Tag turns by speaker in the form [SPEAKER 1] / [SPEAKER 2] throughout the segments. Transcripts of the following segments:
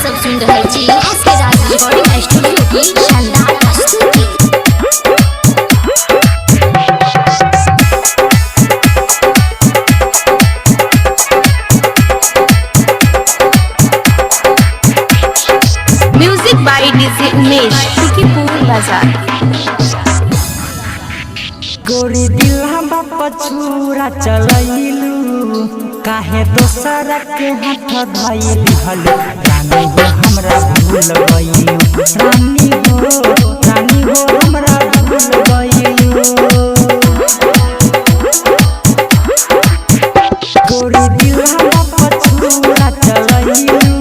[SPEAKER 1] सब सुन रहल छी एस के राज रिकॉर्डिंग स्टूडियो की शानदार प्रस्तुति।
[SPEAKER 2] Music by DJ Umesh, Sukhipur Bazar.
[SPEAKER 3] गोरी दिल पछूरा चलैलू काहे दोसर के हाथ धैली हलो। रानी हो हमरा भूल गइलू, रानी हो, रानी हो हमरा भूल गइलू। गोरी दिल पछूरा चलैलू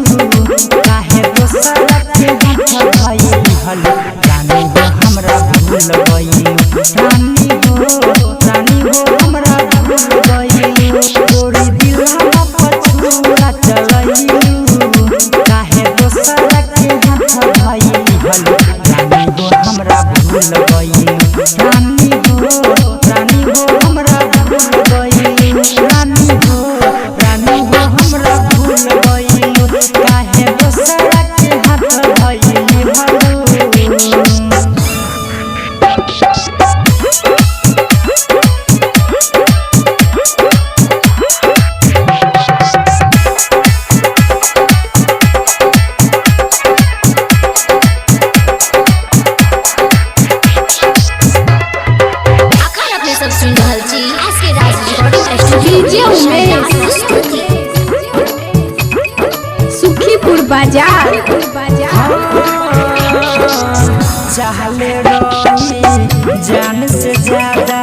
[SPEAKER 3] काहे दोसर के हाथ धैली हलो। रानी हो हमरा भूल गइलू, रानी हो, रानी हो हमरा भूल गइलू। गोरी दिल पछूरा चलैलू काहे दोसर के हाथ धैली हलो। रानी हो हमरा भूल गइलू, रानी हो, रानी हो हमरा भूल गइलू। रानी हो, रानी हो हमरा भूल गइलू काहे दोसर के हाथ धैली हलो।
[SPEAKER 1] अखन अपने सब सुन रहल छी एस के राज रिकॉर्डिंग स्टूडियो
[SPEAKER 2] डीजे
[SPEAKER 1] की शानदार
[SPEAKER 2] उमेश।
[SPEAKER 1] प्रस्तुति।
[SPEAKER 2] सुखीपुर बाजार।
[SPEAKER 3] चाहले रही जान से ज्यादा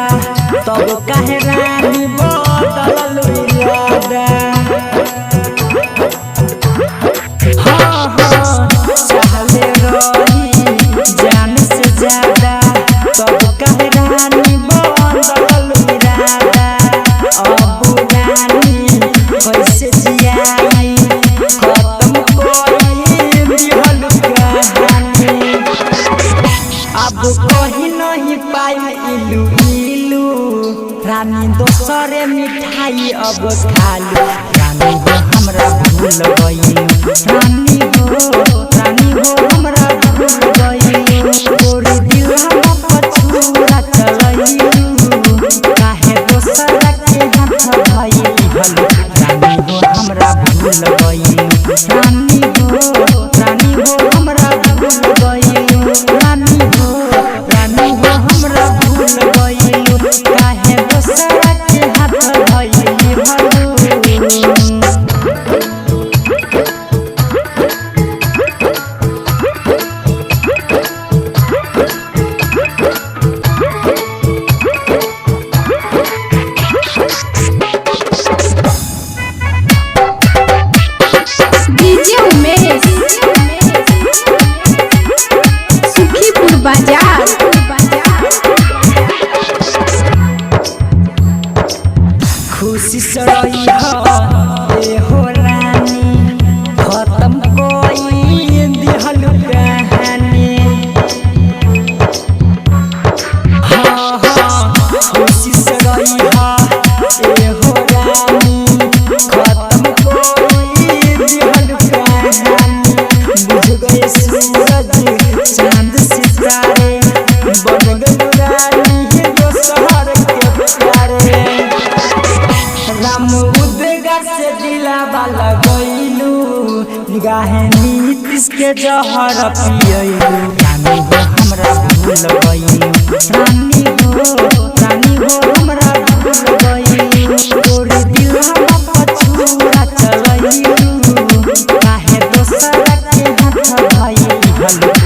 [SPEAKER 3] तब काहे रानी बदलल इरादा। हाँ हाँ चाहले रही जान से ज्यादा तब काहे रानी बदलल इरादा। अब रानी कैसे जियाई खत्म कोई दिहल कहानी। अब कहीं नहीं पाई इलू इलू रानी दोसरे मिठाई अब खालू। रानी हो हमरा भूल गइलू, रानी हो, रानी हो हमरा भूल गइलू। गोरी दिल पछूरा चलैलू काहे दोसर के हाथ धैली हलो। रानी हो हमरा भूल गइलू, रानी हो, रानी हो हमरा भूल गइलू। रानी हो, रानी हो हमरा भूल गइलू काहे दोसर के हाथ धैली हलो।
[SPEAKER 2] डीजे उमेश, सुखीपुर बाजार।
[SPEAKER 3] खुशी से रही हो ए हो रानी खत्म कोई दिहल कहानी। हाँ हाँ खुशी से रही हो ए हो रानी खत्म कोई दिहल कहानी। बुझ गए सूरज चांद सितारे बन गए रानी दोसर के प्यारे। राम उदगा से दिलावा लगैलू निगाहे नीतीश के जहर पियलू। रानी हो हमरा भूल गइलू, रानी हो, रानी हो हमरा भूल गइलू। गोरी दिल पछूरा चलैलू काहे दोसर के हाथ धैली हलो।